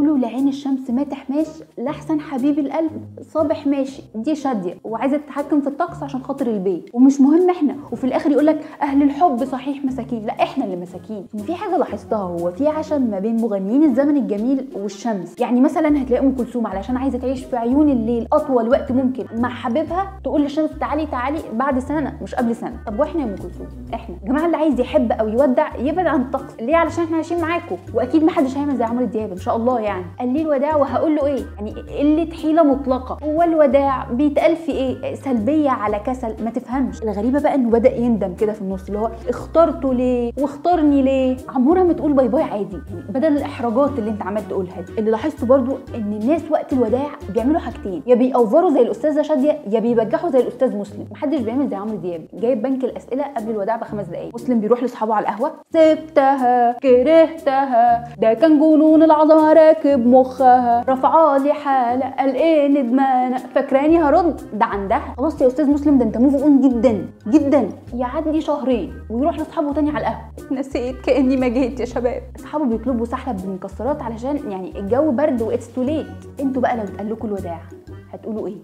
قولوا لعين الشمس ما تحماش لاحسن حبيب القلب صابح ماشي. دي شاديه وعايزه تتحكم في الطقس عشان خاطر البيت، ومش مهم احنا. وفي الاخر يقول لك اهل الحب صحيح مساكين، لا احنا اللي مساكين. في حاجة لاحظتها، هو في عشم ما بين مغنيين الزمن الجميل والشمس. يعني مثلا هتلاقي ام كلثوم علشان عايزه تعيش في عيون الليل اطول وقت ممكن مع حبيبها تقول للشمس تعالي تعالي بعد سنة مش قبل سنة. طب واحنا يا ام كلثوم؟ احنا يا جماعة اللي عايز يحب او يودع يبعد عن الطقس، ليه؟ علشان احنا عايشين معاكم. واكيد ما حدش هيعمل زي عمرو دياب ان شاء الله. يعني قال لي الوداع وهقول له ايه؟ يعني قلة حيله مطلقه. هو الوداع بيتقال في ايه؟ سلبية على كسل، ما تفهمش. الغريبة بقى انه بدا يندم كده في النص، اللي هو اخترته ليه واختارني ليه. عموره ما تقول bye bye عادي، يعني بدل الاحراجات اللي انت عمال تقولها دي. اللي لاحظته برضو ان الناس وقت الوداع بيعملوا حاجتين، يا بيأوفروا زي الاستاذة شاديه، يا بيبجحوا زي الاستاذ مسلم. محدش بيعمل زي عمرو دياب، جايب بنك الاسئلة قبل الوداع ب5 دقايق. مسلم بيروح لاصحابه على القهوة، سبتها كرهتها، ده كان جنون العظمة راكب مخها، رفعالي حاله قال ايه ندمانه، فاكراني هرد، ده عندها. خلاص يا استاذ مسلم ده انت move on جدا جدا. يعدي شهرين ويروح لاصحابه تاني على القهوة، نسيت كاني ما جيت يا شباب. اصحابه بيطلبوا سحلب بالمكسرات علشان يعني الجو برد و it's too late. انتوا بقى لو اتقال لكم الوداع هتقولوا ايه؟